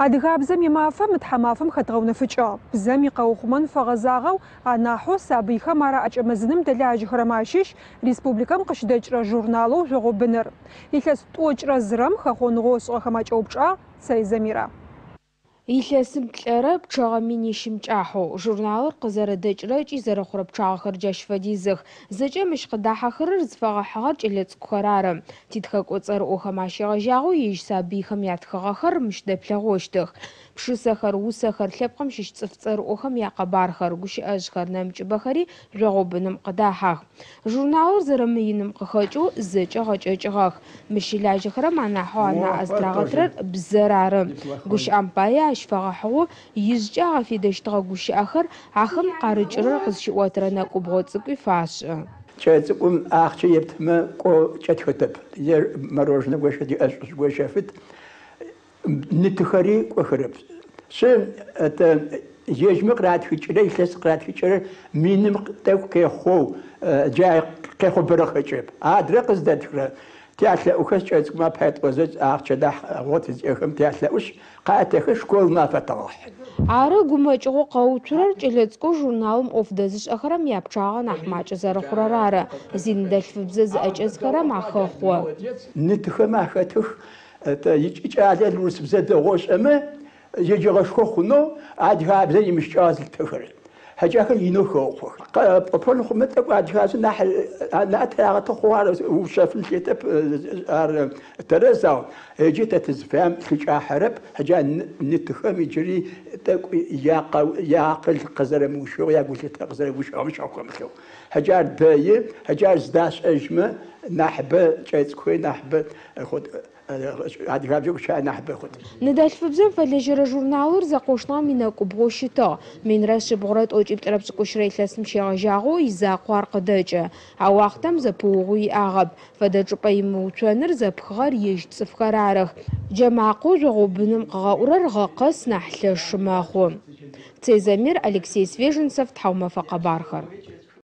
Адыгабзэм и Мафэ мы тхьамафэм хэдгъэунэфыкӏыгъ. Бзэм икъэухъумэн фэгъэзагъэу, анахьэу сабыйхэм ар аӏэкӏэмызыным дэлажьэхэрэм ащыщ республикэм къыщыдэкӏырэ журналэу Жъогъобыныр. Илъэс тӏокӏырэ зырэм хэхъоныгъэу ышӏыгъэхэм акӏэупчӏагъ Цэй Замирэ. Илъэсым плӏэрэ пчъэгъэ минищым кӏахьэу. Журналыр къызэрэдэкӏырэ ыкӏи зэрэхъурэ пчъагъэхэр джащ фэдизых. Зэкӏэ мыщ къыдахьэхэрэр зыфэгъэхьыгъэр кӏэлэцӏыкӏухэр ары. Титхэкӏо цӏэрыӏохэм ащегъэжьагъэу ежь сабыйхэм ятхыгъэхэр мыщ дэплъэгъощтых. Пшысэхэр, усэхэр, лъэпкъым щыщ цӏыф цӏэрыӏохэм якъэбархэр, гущыӏэжъхэр, нэмыкӏыбэхэри Жъогъобыным къыдахьэх. Журналыр зэрэмыиным къыхэкӏэу зэкӏэ гъэкӏэкӏыгъэх. Мыщ щылажьэхэрэм анахьэу анаӏэ зытырагъэтырэр бзэр ары. Гущыӏэм пае, ащ фэгъэхьыгъэу ижъкӏэ агъэфедэщтыгъэ гущыӏэхэр, ахэм къарыкӏырэр къызщиӏотэрэ нэкӏубгъо цӏыкӏуи фашӏы. Кӏэлэцӏыкӏум ахъщэ ептымэ, кӏо кӏэтхэтэп. Е мороженэ гощэфыт, е ӏэшӏу гощэфыт. Ны-тыхэри кӏохэрэп. Шъы тэ ежьмэ къыратхыкӏырэ, илъэс къыратхыкӏырэ миным тӏэкӏу къехъоу, джа къехъо бэрэ хэкӏырэп. Адрэ къыздэтхырэ тялъэӏухэшъ, кӏэлэцӏыкӏумэ апае тӏозэ, ахъщэ нахь гъот зиӏэхэм тялъэӏушъ, къатэхэшъ, школмэ афэтэгъэхьы. Ары гумэкӏыгъоу къэуцурэр кӏэлэцӏыкӏоу журналым ӏоф дэзышӏэхэрэм япчъагъэ нахь макӏэ зэрэхъурэр ары. Зиныдэлъфыбзэ зыӏэкӏэзхэрэм ахэхъо. Ны-тыхэм ахэтых Тэ икӏи кӏалэр урысыбзэ дэгъоу ышӏэмэ, еджэгъэшхо хъунэу адыгабзэр имыщыкӏагъэ зылъытэхэрэр. Хьакӏэхэр инэу хэукъох. Пӏопэн хъумэ, тӏэкӏу адыгабзэр нахь анаӏэ тырагъэты хъугъэ, ар уушъэфын лъетэп, ар тэрэз, ау иджы тэ тызыфаем лъыкӏахьэрэп, хьаджа ны-тыхэм иджыри тӏэкӏу яакъыл къызэрэмыущыгъэу, ягулъытэ къызэрэмыущыгъэм щэхъу хэмылъэу. Хьаджа ар дэи, хьаджа ар зыдашӏэжьмэ, нахьыбэ кӏэлэцӏыкӏухэри нахьыбэ Адыгабзэ гущыӏэ нахьыбэ хъут. Ныдэлъфыбзэм фэлэжьэрэ журналыр Зэкъошныгъэм инэкӏубгъоу щытыгъ. Минрэ шъибгъурэ тӏокӏиплӏырэ пшӏыкӏущырэ илъэсым щегъэжьагъэу изакъоу ар къыдэкӏы. А уахътэм зэпыугъуи иӏагъэп. Фэдэ чӏыпӏэ имыуцоныр зэпхыгъэр ежь цӏыфхэр арых. Джэмакъэу Жъогъобыным къыгъэӏурэр гъэ къэс нахь лъэшы мэхъу. Цэй Замир, Алексей Свеженцев, Тхьаумэфэ къэбархэр.